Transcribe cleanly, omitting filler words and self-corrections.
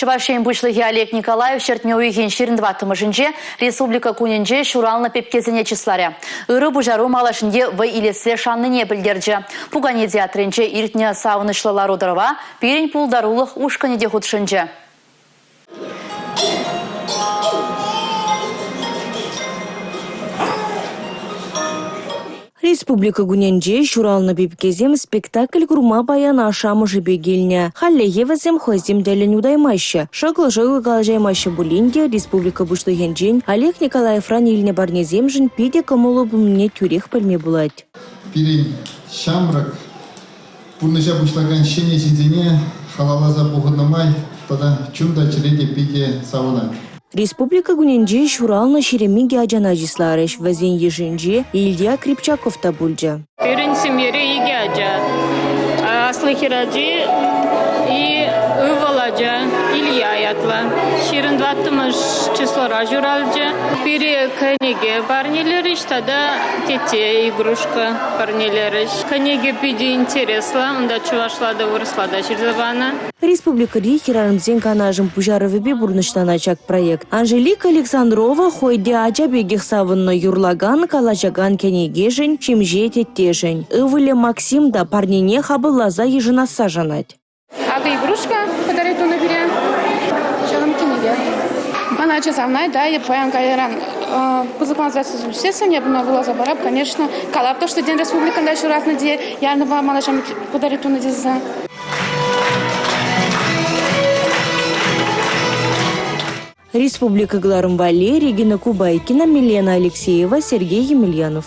Чӑваш Ен Пуҫлӑхӗ Олег Николаев ҫӗртме уйӑхӗн 24-мӗшӗнче Республика кунӗнче ҫуралнӑ пепкесене чысларӗ. Ырӑ пуҫару малашне вӑй илессе шаннине пӗлтерчӗ. Пукане театрӗнче иртнӗ савӑнӑҫлӑ лару-тӑрӑва пирӗн пултарулӑх ушкӑнӗ те хутшӑнчӗ. Республика кунӗнче ҫуралнӑ пепкесем спектакль курма паян ашшӗ-амӑшӗпе килнӗ. Хальлӗхе вӗсем хӑйсем тӗллӗн утаймаҫҫӗ. Шӑкӑл-шӑкӑл калаҫаймаҫҫӗ пулин те республика Пуҫлӑхӗнчен Олег Николаевран илнӗ парнесемшӗн питӗ кӑмӑллӑ пулнине тӳрех пӗлме пулать. Пирӗн ҫамрӑк пурнӑҫа пуҫлакан ҫӗнӗ ҫынсене халалласа пухӑннӑ май тата чун та чӗре те питӗ савӑнать. Республика кунӗнче ҫуралнӑ 22 ачана чысларӗҫ. Вӗсен йышӗнче Илья Крипчаков та пулчӗ. Пирӗн ҫемьере икӗ ача. Аслӑ хӗрачи и ывӑл ача Илья ятлӑ. 24-мӗш числора ҫуралчӗ. Пире кӗнеке парнелерӗҫ тата тетте игрушка парнелерӗҫ. Кӗнеке питӗ интереслӗ, унта чӑвашла та вырӑсла та ҫырса панӑ. Республикӑри хӗрарӑмсен канашӗн пуҫарӑвӗпе пурнӑҫланать ҫак проект. Анжелика Александрова хӑй те ача пекех савӑннӑ юрлакан, калаҫакан кӗнекешӗн, ҫемҫе теттешӗн. Ывӑлӗ Максим та парнене хапӑлласа йышӑнасса шанать. Акӑ игрушка подарить тунӑ пире. Ҫавӑн кӗнеке. Ман ача савнать, да, я паян кайран пысӑкланса ӳссессӗн эп ӑна вуласа парап, конечно, калап то, что День республикӑнта ҫуратнӑ те, Янова мана подарить тунӑ тесе. Республика кӑларӑм валли Регина Кубайкина, Милена Алексеева, Сергей Емельянов.